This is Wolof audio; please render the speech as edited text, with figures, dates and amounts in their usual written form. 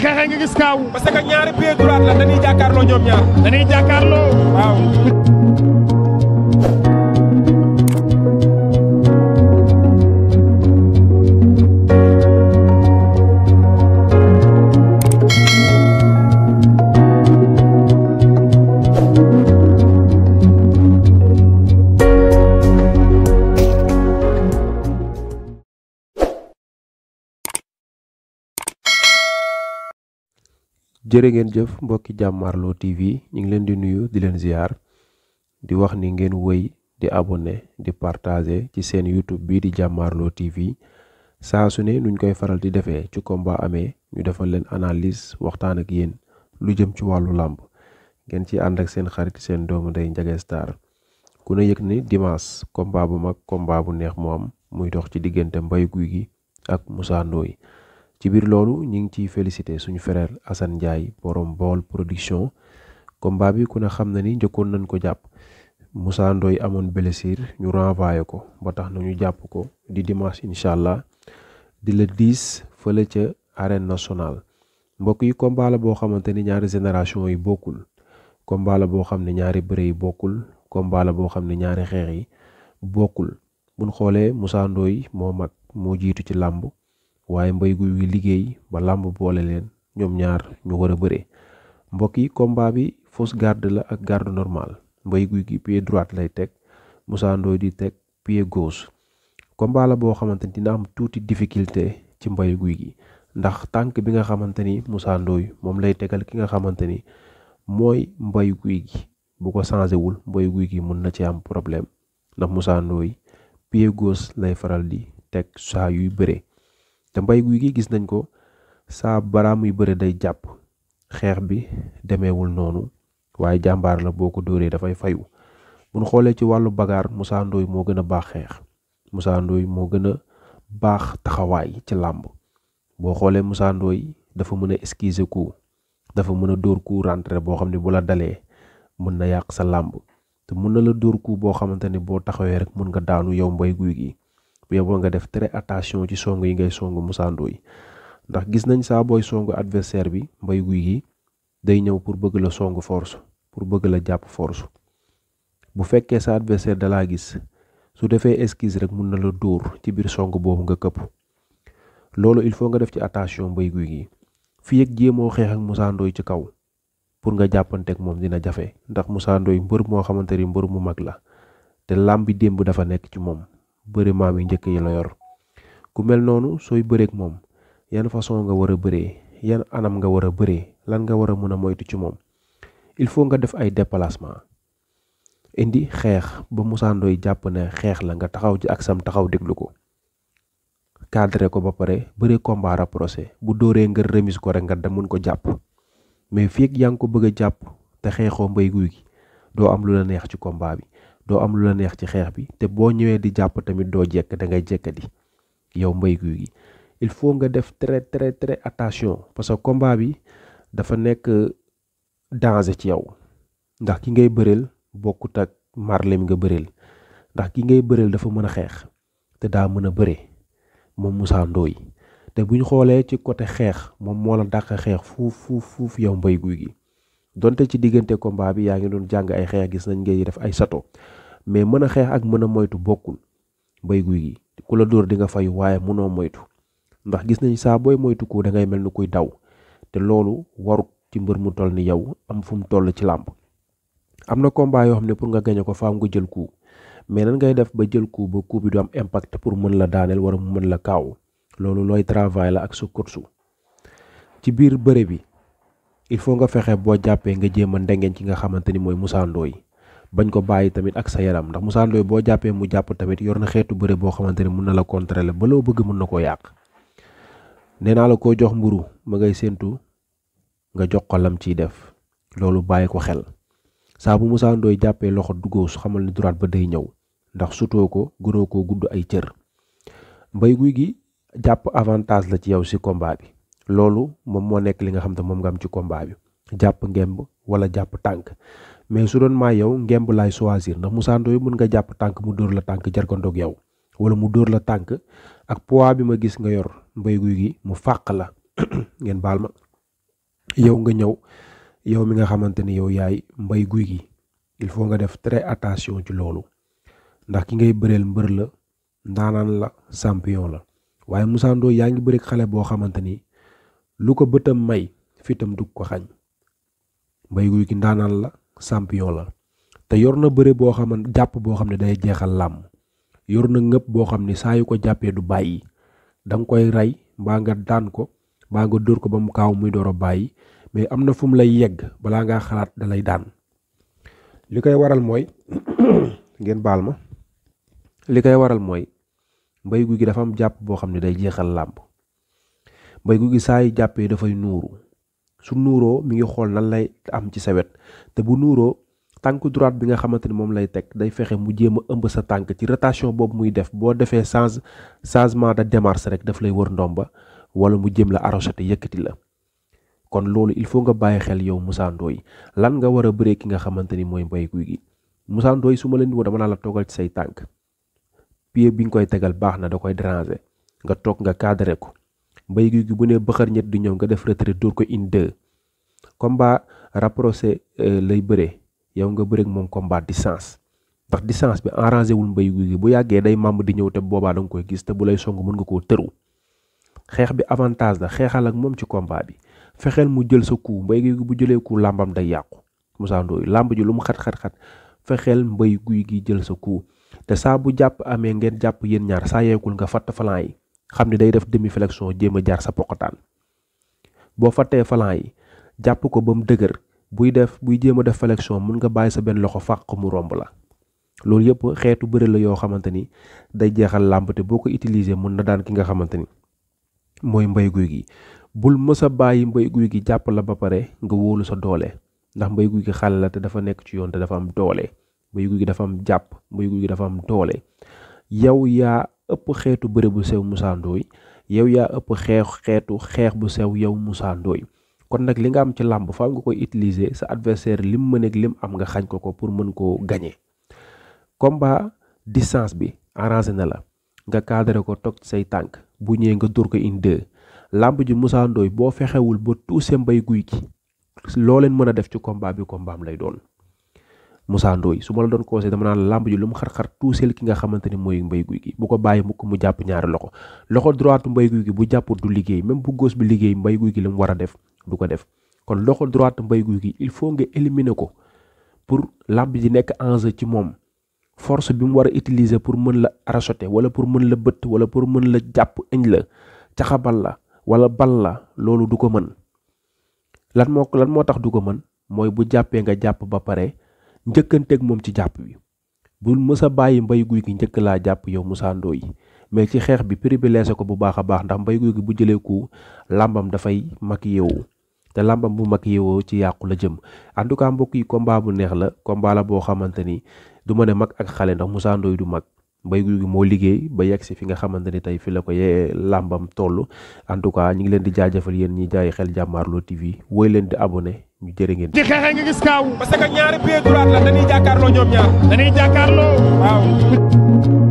xeexee nga gis kaaw. parce que ñaari pied droit la dañuy jàkkaarloo ñoom ñaar. dañuy jàkkaarloo. waaw. jërë ngeen jëf mbokki Jàmmaarloo TV ñu ngi leen di nuyu di leen ziar di wax ni ngeen wëy di abonné di partager ci seen YouTube bii di Jàmmaarloo TV saa su ne nuñ koy faral di defee ci combat amee ñu defal leen analyse waxtaan ak yéen lu jëm ci wàllu làmb ngeen ci ànd ak seen xarit seen doomu ndey Ndiaga Star ku ne yëg ni dimanche combat bu mag combat bu neex moo am muy dox ci diggante Mbaye Gouy Gui ak Moussa Ndoye ci biir loolu ñu ngi ciy félicité suñu frère Assane Ndiaye borom Baol production combat bi ku ne xam na ni njëkkoon nañ ko jàpp Moussa Ndoye amoon blessure ñu renvoyé ko ba tax na ñu jàpp ko di dimanche incha allah di le 10 fële ca arène nationale mbokk yi combat la boo xamante ni ñaari génération yi bokkul combat la boo xam ne ñaari bëre yi bokkul combat la boo xam ne ñaari xeex yi bokkul buñ xoolee Moussa Ndoye moo mag moo jiitu ci làmb waaye Mbaye Gouy Gui liggéey ba làmb boole leen ñoom ñaar ñu war a bëre mbokk yi combat bi fausse garde la ak garde normale Mbaye Gouy Gui pied droite lay teg Moussa Ndoye di teg pied gauche combat la boo xamante ni dina am tuuti difficulté ci Mbaye Gouy Gui ndax tànk bi nga xamante ni Moussa Ndoye moom lay tegal ki nga xamante ni mooy Mbaye Gouy Gui bu ko changé wul Mbaye Gouy Gui mun na ci am problème ndax Moussa Ndoye pied gauche lay faral di teg saa yuy bëre. te Mbaye Gouy Gui gis nañ ko saa balaa muy bëre day jàpp xeex bi demeewul noonu waaye jàmbaar la boo ko dóoree dafay fayu bu ñu xoolee ci wàllu bagaar Moussa Ndoye moo gën a baax xeex Moussa Ndoye moo gën a baax taxawaay ci làmb boo xoolee Moussa Ndoye dafa mën a esquiver coup dafa mën a dóor coup rentré boo xam ne bu la dalee mën na yàq sa làmb te mën na la dóor coup boo xamante ne boo taxawee rek mën nga daanu yow Mbaye Gouy Gui bu yeboo nga def très attention ci song yi ngay song Moussa Ndoye ndax gis nañ saa booy song adversaire bi Mbaye Gouy Gui day ñëw pour bëgg la song force pour bëgg la jàpp force bu fekkee sa adversaire da laa gis su defee esquisse rek mun na la dóor ci biir song boobu nga këpp loolu il faut nga def ci attention Mbaye Gouy Gui fii ak jéemoo xeex ak Moussa Ndoye ci kaw pour nga jàppanteeg moom dina jafe ndax Moussa Ndoye mbër moo xamante ni mbër mu mag la te làmb bi démb dafa nekk ci moom bëri maam yi njëkk yi la yor ku mel noonu sooy bëreek moom yan façon nga war a bëree yan anam nga war a bëree lan nga war a mën a moytu ci moom il faut nga def ay déplacement indi xeex ba Moussa Ndoye jàpp ne xeex la nga taxaw ci ak sam taxaw déglu ko cadré ko ba pare bëree combat rapproché bu dóoree nga remise ko rek nga dem mun ko jàpp mais fii ak yaa ngi ko bëgg a jàpp te xeexoo Mbaye Gouy Gui doo am lu la neex ci combat bi doo am lu la neex ci xeex bi te boo ñëwee di jàpp tamit doo jekk da ngay jekkadi yow Mbaye Gouy Gui il faut nga def très attention parce que combat bi dafa nekk danger ci yow ndax ki ngay bëreel bokkut ak marle mi nga bëreel ndax ki ngay bëreel dafa mën a xeex te daa mën a bëre moom Moussa Ndoye te bu ñu xoolee ci côté xeex moom moo la dàq xeex fuuf yow Mbaye Gouy Gui donte ci diggante combat bi yaa ngi doon jàng ay xeex gis nañ ngay def ay sato mais mën a xeex ak mën a moytu bokkul Mbaye Gouy Gui ku la dóor di nga fayu waaye mënoo moytu ndax gis nañ saa booy moytu ko da ngay mel ni kuy daw te loolu warut ci mbër mu toll ni yow am fu mu toll ci làmb am na combat yoo xam ne pour nga gañe ko faam nga jël coup mais nan ngay def ba jël coup ba coup bi du am impact pour mën la daaneel wala mu mën la kaaw loolu looy travail la ak sa coach ci biir bëre bi il faut nga fexe boo jàppee nga jéem a ndengeñ ci nga xamante ni mooy Moussa Ndoye bañ ko bàyyi tamit ak sa yaram ndax Moussa Ndoye boo jàppee mu jàpp tamit yor na xeetu bëre boo xamante ni mun na la contrôler ba loo bëgg mun na koo yàq nee naa la koo jox mburu ma ngay séentu nga jox ko lam ciy def loolu bàyyi ko xel saa bu Moussa Ndoye jàppee loxo duggoos xamal ni droite ba day ñëw ndax sutoo ko gënoo koo gudd ay cër Mbaye Gouy Gui jàpp avantage la ci yow si combat bi loolu moom moo nekk li nga xam te moom nga am ci combat bi jàpp ngemb wala jàpp tànk mais su doon maa yow ngemb laay choisir ndax Moussa Ndoye mën nga jàpp tànk mu dóor la tànk jargandoog yow wala mu dóor la tànk ak poids bi ma gis nga yor Mbaye Gouy Gui mu fàq la ngeen baal ma yow nga ñëw yow mi nga xamante ni yow yaay Mbaye Gouy Gui il faut nga def très attention ci loolu ndax ki ngay bëreel mbër la ndaanaan la champion la waaye Moussa Ndoye yaa ngi bëri xale boo xamante ni lu ko bëtam may fitam dugg ko xañ. Mbaye Gouy Gui ndaanaan la champion la te yor na bëre boo xamante jàpp boo xam ne day jeexal làmb yor na ngëpp boo xam ne saa yu ko jàppee du bàyyi danga koy rey mbaa nga daan ko mbaa nga dóor ko ba mu kaaw muy door a bàyyi mais am na fu mu lay yegg balaa ngaa xalaat da lay daan. li koy waral mooy ngeen baal ma li koy waral mooy Mbaye Gouy Gui dafa am jàpp boo xam ne day jeexal làmb. Mbaye Gouy Gui saa yu jàppee dafay nuuru su nuuroo mi ngi xool nan lay am ci sa wet te bu nuuroo tànk droite bi nga xamante ni moom lay teg day fexe mu jéem a ëmb sa tànk ci rotation boobu muy def boo defee changement de démarche rek daf lay wër ndomba wala mu jéem la arrosé yëkkati la. kon loolu il faut nga bàyyi xel yow Moussa Ndoye lan nga war a bëree ki nga xamante ni mooy Mbaye Gouy Gui. Moussa Ndoye su ma leen di woo dama naa la toogal ci say tànk pied bi nga koy tegal baax na da koy déranger nga toog nga cadré ko. Mbaye Gouy Gui bu nee bëxër ñett di ñëw nga def retrait dóor ko une deux combat rapproché lay bëree yow nga bëreeg moom combat distance ndax distance bi arrangé wul Mbaye Gouy Gui bu yàggee day màmm di ñëw te boobaa da nga koy gis te bu lay song mën nga koo tëru. xeex bi avantage la xeexal ak moom ci combat bi fexeel mu jël sa coup Mbaye Gouy Gui bu jëlee coup làmbam day yàqu. Moussa Ndoye làmb ji lu mu xat-xat-xat fexeel Mbaye Gouy Gui jël sa coup te saa bu jàpp amee ngeen jàpp yéen ñaar saa yeekul nga fatt falan yi xam ne day def demi flexion jéem a jaar sa poqataan boo fattee falan yi jàpp ko ba mu dëgër buy jéem a def flexion mun nga bàyyi sa benn loxo fàq mu romb la. loolu yëpp xeetu bëri la yoo xamante ni day jeexal làmb te boo ko utiliser mun na daan ki nga xamante ni mooy Mbaye Gouy Gui. bul mës a bàyyi Mbaye Gouy Gui jàpp la ba pare nga wóolu sa doole ndax Mbaye Gouy Gui xale la te dafa nekk ci yoon te dafa am doole Mbaye Gouy Gui dafa am jàpp Mbaye Gouy Gui dafa am doole. yow yaa ëpp xeetu bëre bu sew Moussa Ndoye yow yaa ëpp xeex bu sew yow Moussa Ndoye kon nag li nga am ci làmb faaw nga koy utiliser sa adversaire lim mën ak lim am nga xañ ko pour mën koo gagner. combat distance bi arrangé na la nga cadré ko toog say tànk bu ñëwee nga dóor ko une deux làmb ji Moussa Ndoye boo fexewul ba tuuse Mbaye Gouy Gui loo leen mën a def ci combat bi combat am lay doon. Moussa Ndoye su ma la doon conseillé dama naan làmb ji lu mu xar-xar tuuseel ki nga xamante ni mooy Mbaye Gouy Gui bu ko bàyyi mukk mu jàpp ñaari loxo droite Mbaye Gouy Gui bu jàpput du liggéey même bu gauche bi liggéey Mbaye Gouy Gui li mu war a def du ko def kon loxo droite Mbaye Gouy Gui il faut nga éliminer ko pour làmb ji nekk enjeu ci moom force bi mu war a utiliser pour mën la arachoter wala pour mën la bëtt wala pour mën la jàpp ëñ la caxabal la wala bal la loolu du ko mën. lan moo tax du ko mën mooy bu jàppee nga jàpp ba pare njëkkanteeg moom ci jàpp bi bul mës a bàyyi Mbaye Gouy Gui njëkk laa jàpp yow Moussa Ndoye mais ci xeex bi privilégié ko bu baax a baax ndax Mbaye Gouy Gui bu jëlee ko làmbam dafay mag yeewu te làmbam bu mag yeewoo ci yàqu la jëm. en tout cas mbokk yi combat bu neex la combat la boo xamante ni du ma ne mag ak xale ndax Moussa Ndoye du mag Mbaye Gouy Gui moo liggéey ba yegg si fi nga xamante ni tey fi la ko yee làmbam toll. en tout cas ñu ngi leen di jaajëfal yéen ñi jaay xel Jàmmaarloo TV woy leen di abonné ñu jërë ngeen di xeexee nga gis kaaw parce que ñaari pied droite la dañuy jàkkaarloo ñoom ñaar waaw